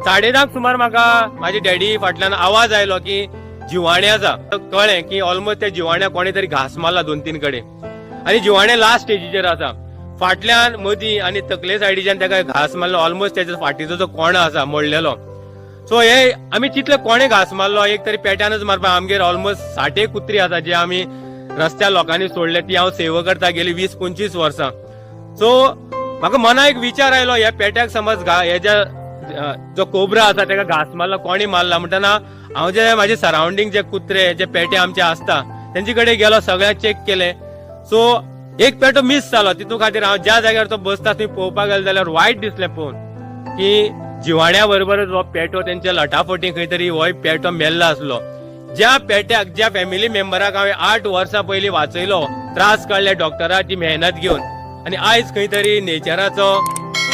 10:30 सुमार म्हाका म्हाजे डॅडी फाटल्यान आवाज आयलो की जिवाणें आसा. कळ्ळें की ऑलमोस्ट त्या जिवाण्या कोणे तरी घास मारला 2-3 कडेन आनी जिवाणें लास्ट स्टेजीचेर आसा. फाटल्यान मदीं आनी तकले सायडीच्यान ताका घास मारलो, ऑलमोस्ट तेच्या फाटीचो जो कोणो आसा मोडलेलो. सो हे आमी चितले कोणे घास मारलो, एक तरी पेट्यानच मारपा. आमगेर ऑलमोस्ट 60 कुत्री आसा जे आमी रस्त्यार लोकांनी सोडले, ती हांव सेवा करता गेली 20-25 वर्सां. सो म्हाका मना एक विचार आयलो, ह्या पेट्याक समज हेज्या जो कोबरा आसा ताका घास मारला, कोणी मारला म्हणटना हांव जे म्हाजे सरावंडींग जे कुत्रे जे पेटे आमचे आसता तेंचे कडेन गेलो, सगळ्यांक चॅक केले. सो एक पेटो मीस जालो, तितू खातीर हांव ज्या जाग्यार तो बसता थंय पळोवपाक गेलो जाल्यार वायट दिसलें पळोवन की जिवाण्या बरोबरच हो पेटो तेंच्या लटाफटी खंय तरी होय पेटो मेल्लो आसलो. ज्या पेट्याक ज्या फॅमिली मेंबराक हांवें 8 वर्सां पयलीं वाचयलो, त्रास काडले डॉक्टराची मेहनत घेवन, आनी आयज खंय तरी नेचराचो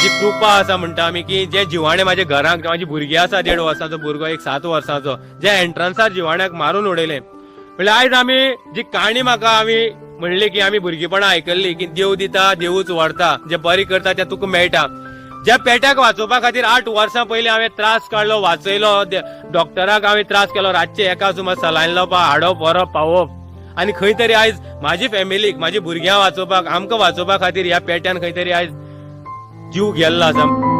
जी कृपा आसा म्हणटा आमी की जे जिवाणे माझ्या घरांक, माझी भुरगीं आसा, 1.5 वर्सांचो भुरगो, एक 7 वर्सांचो, ज्या एंट्रन्सार जिवाण्याक मारून उडयलें. म्हणल्यार आयज आमी जी काणी म्हाका आमी म्हणली की आमी भुरगेपणां आयकल्ली की देव दिता देवूच व्हरता, जे बरी करता ते तुका मेळटा. ज्या पेट्याक वाचोवपा खातीर 8 वर्सां पयलीं हांवें त्रास काडलो, वाचयलो, डॉक्टराक हांवें त्रास केलो, रातचे एका सुमार सलायन लावपाक, हाडप व्हरप पावोवप, आनी खंय तरी आयज म्हाजी फॅमिलीक, म्हाजी भुरग्यांक वाचोवपाक, आमकां वाचोवपा खातीर ह्या पेट्यान खंय तरी आयज जीव गेल्लो आसा.